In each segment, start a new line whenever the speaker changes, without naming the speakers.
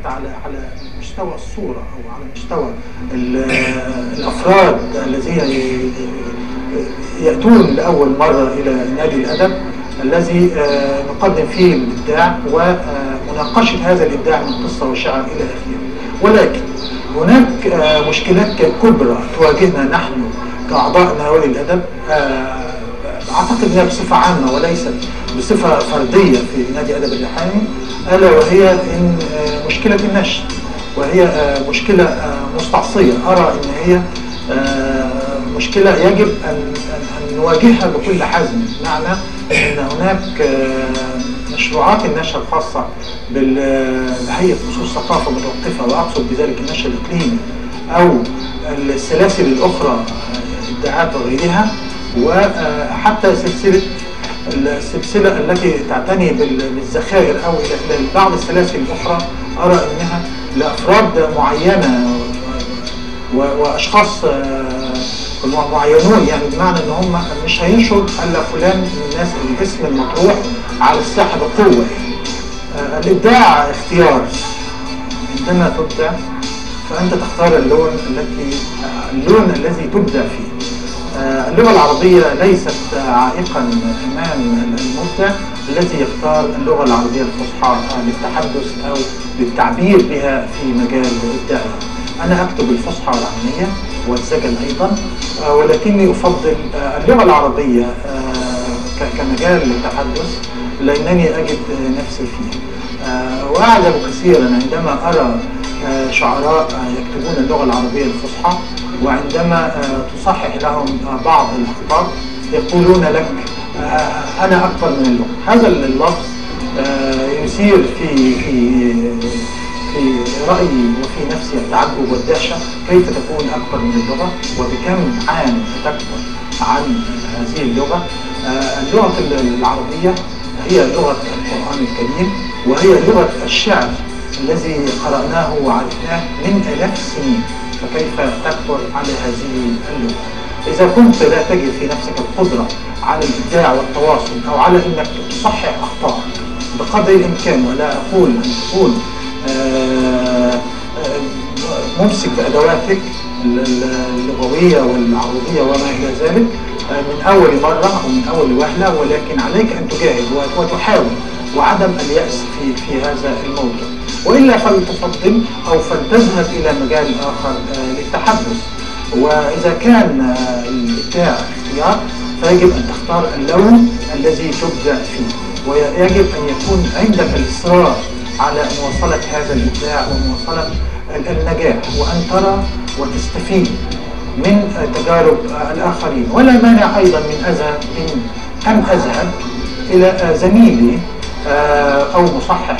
حتى على مستوى الصورة أو على مستوى الأفراد الذين يأتون لأول مرة إلى نادي الأدب الذي نقدم فيه الإبداع ومناقشة هذا الإبداع من قصة وشعر إلى آخره. ولكن هناك مشكلات كبرى تواجهنا نحن كأعضاء نوادي الأدب، أعتقد أنها بصفة عامة وليست بصفة فردية في نادي أدب الريحاني، ألا وهي إن مشكلة النشر، وهي مشكلة مستعصية. أرى أن هي مشكلة يجب أن نواجهها بكل حزم، معنى أن هناك مشروعات النشر الخاصة بهيئة أصول الثقافة متوقفة، وأقصد بذلك النشر الإقليمي أو السلاسل الأخرى إبداعات وغيرها، وحتى السلسلة التي تعتني بالذخائر أو إلى بعض السلاسل الأخرى، أرى أنها لأفراد معينة وأشخاص معينون، يعني بمعنى أن هم مش هينشر إلا فلان من الناس الاسم المطروح على الساحة بقوة. الإبداع اختيار، عندما تبدع فأنت تختار اللون الذي تبدع فيه. اللغة العربية ليست عائقا أمام المبدع الذي يختار اللغة العربية الفصحى للتحدث أو للتعبير بها في مجال إبداعه. أنا أكتب الفصحى والعامية والسجل أيضا، ولكني أفضل اللغة العربية كمجال للتحدث لأنني أجد نفسي فيه. وأعجب كثيرا عندما أرى شعراء يكتبون اللغة العربية الفصحى، وعندما تصحح لهم بعض الأخطاء يقولون لك أنا أكبر من اللغة. هذا اللفظ يثير في رأيي وفي نفسي التعجب والدهشة، كيف تكون أكبر من اللغة وبكم عام تكبر عن هذه اللغة. اللغة العربية هي لغة القرآن الكريم، وهي لغة الشعر الذي قرأناه وعرفناه من آلاف السنين، فكيف تكبر على هذه اللغة؟ إذا كنت لا تجد في نفسك القدرة على الإبداع والتواصل أو على أنك تصحح أخطاء بقدر الإمكان، ولا أقول أن تكون ممسك بأدواتك اللغوية والعربية وما إلى ذلك من أول مرة أو من أول وهلة، ولكن عليك أن تجاهد وتحاول، وعدم اليأس في هذا الموضوع. وإلا فلتفضل أو فلتذهب إلى مجال آخر للتحدث. وإذا كان الإبداع اختيار فيجب أن تختار اللون الذي تبدع فيه، ويجب أن يكون عندك الإصرار على مواصلة هذا الإبداع ومواصلة النجاح، وأن ترى وتستفيد من تجارب الآخرين. ولا مانع أيضا من أن أذهب إلى زميلي أو مصحح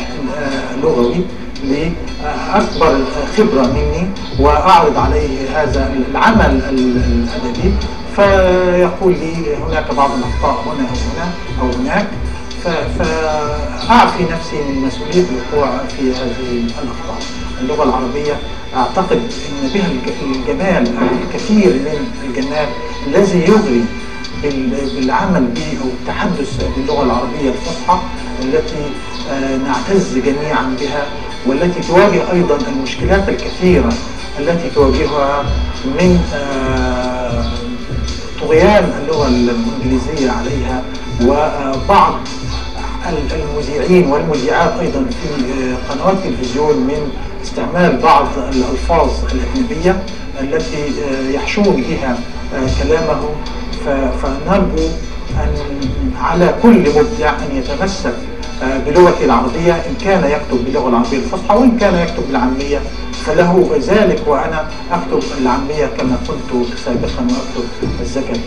لغوي لأكبر خبرة مني وأعرض عليه هذا العمل الأدبي، فيقول لي هناك بعض الأخطاء هنا أو هنا أو هناك، فأعفي نفسي من مسؤولية الوقوع في هذه الأخطاء. اللغة العربية أعتقد أن بها الجمال، الكثير من الجمال الذي يغري بالعمل به أو التحدث باللغة العربية الفصحى التي نعتز جميعا بها، والتي تواجه أيضا المشكلات الكثيرة التي تواجهها من طغيان اللغة الإنجليزية عليها، وبعض المذيعين والمذيعات أيضا في قنوات التلفزيون من استعمال بعض الألفاظ الأجنبية التي يحشون بها كلامه. فنرجو أن على كل مبدع أن يتمسك بلغته العربية، إن كان يكتب باللغة العربية الفصحى وإن كان يكتب بالعامية فله ذلك، وأنا أكتب العامية كما كنت سابقا وأكتب الزكاة.